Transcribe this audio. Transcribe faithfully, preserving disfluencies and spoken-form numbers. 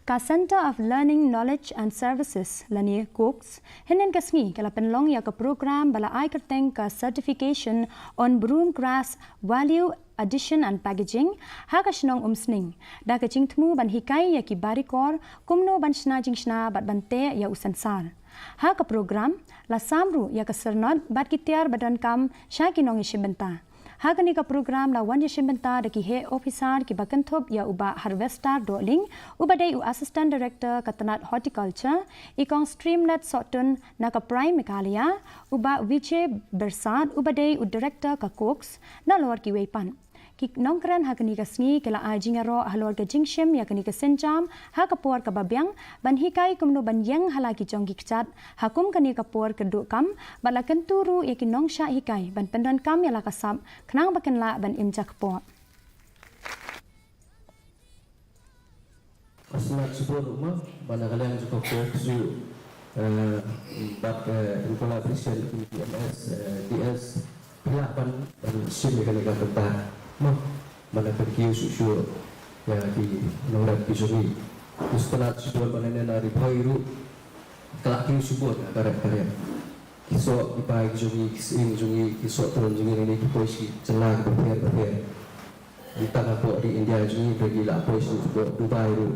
Ka Centre of Learning, Knowledge and Services lane COKS hynnin ka sngi ka la pynlong ïa ka program ba la ai kyrteng ka Certification on Broom Grass Value Addition and Packaging ha ka shnong Umsning, da ka jingthmu ban hikai ïa ki barikor kumno ban shna jingshna bad ban teh ïa u sensar. Ha ka program la sam ruh ïa ka syrnod bad ki tiar ba donkam sha ki nongïashim bynta. Ha kane ka program la wan ïashim bynta da ki heh ophisar kiba kynthup ïa u Bah Harvester Dohling, uba dei u Assistant Director ka tnat Horticulture, i Kong Streamlet Sohtun na ka PRIME Meghalaya, u Bah Vijay Bersad, uba dei u Director ka COKS, nalor kiwei pat. Ki nongkren ha kane ka sngi ki la ai jingïaroh halor ka jingshim ïa kane ka sienjam ha ka por kaba biang, ban hikai kumno ban ïeng ha la ki jong ki kjat ha kum kane ka por kyrduh kam, bad la kyntu ruh ïa ki nongshah hikai ban pyndonkam ïa la ka sap khnang ba kin lah ban im jakpoh. Ka sngewtynnat shibun ruh ma, ba na ka liang jong ka COKS ruh, eh, bad, eh, in collaboration with D M S, eh, D S, phi lah ban, ban shim ïa kane ka bynta ma, ban da pynkiew shuh shuh ïa ki nongrep ki jong ngi. Ka sngewtynnat shibun ba na ne na Ri Bhoi ruh ka la kiew shibun ka rep ka rep. Ki soh ki pai ki jong ngi, ki sying jong ngi, ki soh tyrun jong ngi, ne ki poi sha ki jylla kiba pher ba pher. Ym tang hapoh ri India jong ngi, hynrei ki la poi sha hapoh Dubai ruh.